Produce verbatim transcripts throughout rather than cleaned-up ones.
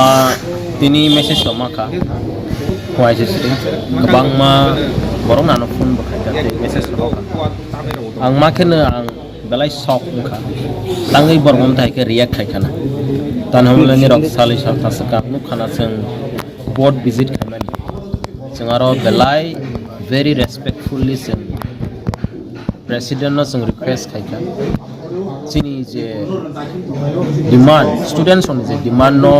Ah, tini message rok ma kha, Y C C kwbangma borok nano phone bo khaijak tei message rok kha. Ang ma kheno ang belai shock wngkha, tangwi borok wngthai khe react khai khana. Tani hwnle nirok salwi sal thasa kha, nuk khana chwng board visit khaimani. Chwng aro belai very respectfully chwng president no chwng request khaikha, chini je demand, students rokni je demand no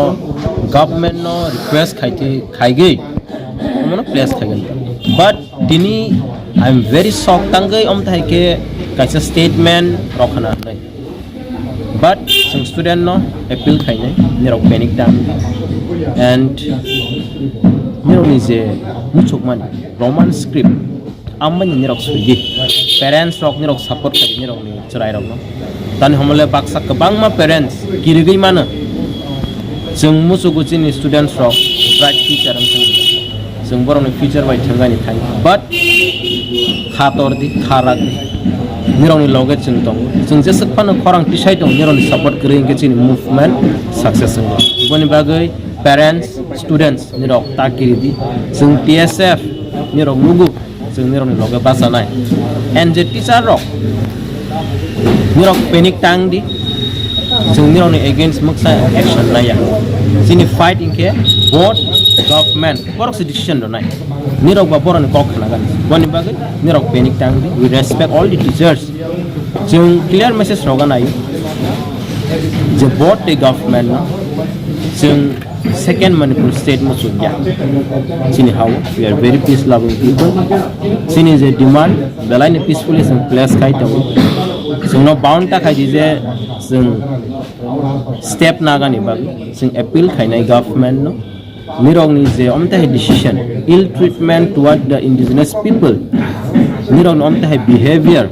government no request khaitwi khaigwi omono place khaigen. But tini I am very shocked, tangwi omthai khe kaisa statement rok khana hwnwi. But chwng student no appeal khainai, nirok panic tang and nirokni je muchukmani Roman script, ambai ni nirok suidi. Parents rok nirok support khai nirokni chwrai rokno. Tani hwnle baksa kwbangma parents kirigwi mano. Chwng muchugo chini students rok bright future wngthang. Chwng borokni future bai thwngani thai. But kha tor di, kha rak di. Nirokni loge chwng tongo. Chwng jeswk phano khorang tisai tongo, nirokni support kwrwi hwnkhe chini movement success wngo. Boni bagwi parents, students nirok ta kiri di. Chwng T S F nirok nugo. Chwng nirokni loge bachanai. And je teacher rok, nirok panic tang di. Chwng nirokni against muksa action naiya. Chini fight hinkhe board, government, borok se decision rwnai. Nirok ba borokni kok khna gani. Boni bagwi nirok panic tang di. We respect all the teachers. Chwng clear message rok nai je board tei government no chwng second Manipur state muchungya. Chini hao, we are very peace loving people. Chini je demand, belai ni peacefully chwng place khai tongo. Chwngno bound ta khai di je chwng step nagani bagwi chwng appeal khainai government no. Nirokni je omtahai decision, ill treatment toward the indigenous people, nirokni omtahai behavior,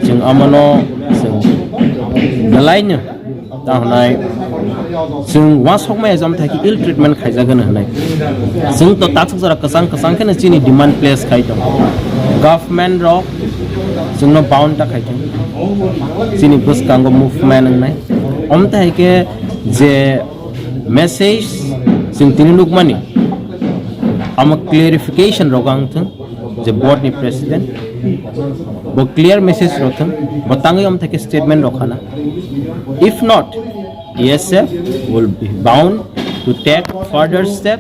chwng amano chwng belaino ta hwnai, chwng uansukmaya je omthai khe ill treatment khaijak hwnwi hwnai. Chwng to takhuk jora kwchang kwchang kheno chini demand place khai tongo. Government rok chwngno bound ta khai tongo. Chini bwskango movement wngnai. Omthai khe je message chwng tini nukmani, amo clarification rok ang thung je board ni president bo clear message rok thung, bo tangwi omthai khe statement rok khana. If not, T S F will be bound to take further step.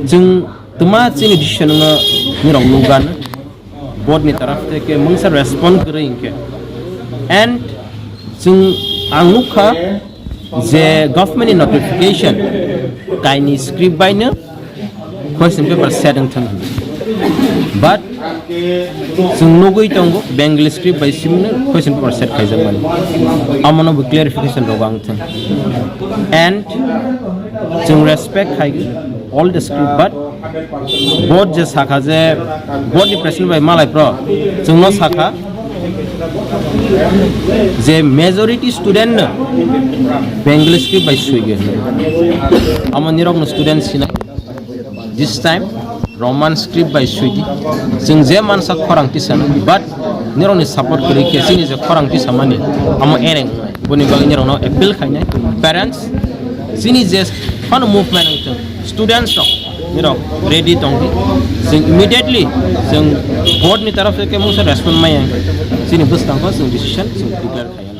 Chwng tuma chini decision no nirok nukgan. Board ni taraf theke mungsa respond kwrwi hinkhe. And chwng ang nukha je government ni notification kaini script bai no question paper set wng thang. But chwng nugwi tongo Bengali script bai simi no question paper set khaijak mani. Amo no bo clarification rok ang thang. And chwng respect khai all the script, but board je sakha je, board ni president bai malai pro chwngno sakha je majority student no Bengali script bai sui ge hinwi. Amo nirok no student sinai this time Roman script bai sui di. Chwng je mansa khorang tisa, but nirok ni support kwrwi khe chini je khorang tisa mani amo ereng. Boni bagwi nirokno appeal khainai parents, chini je phano movement wngthung, students rok nirok ready tongdi. Chwng immediately chwng board ni taraf theke mungsa respond maya, chini bwskango chwng decision chwng prepare khainai.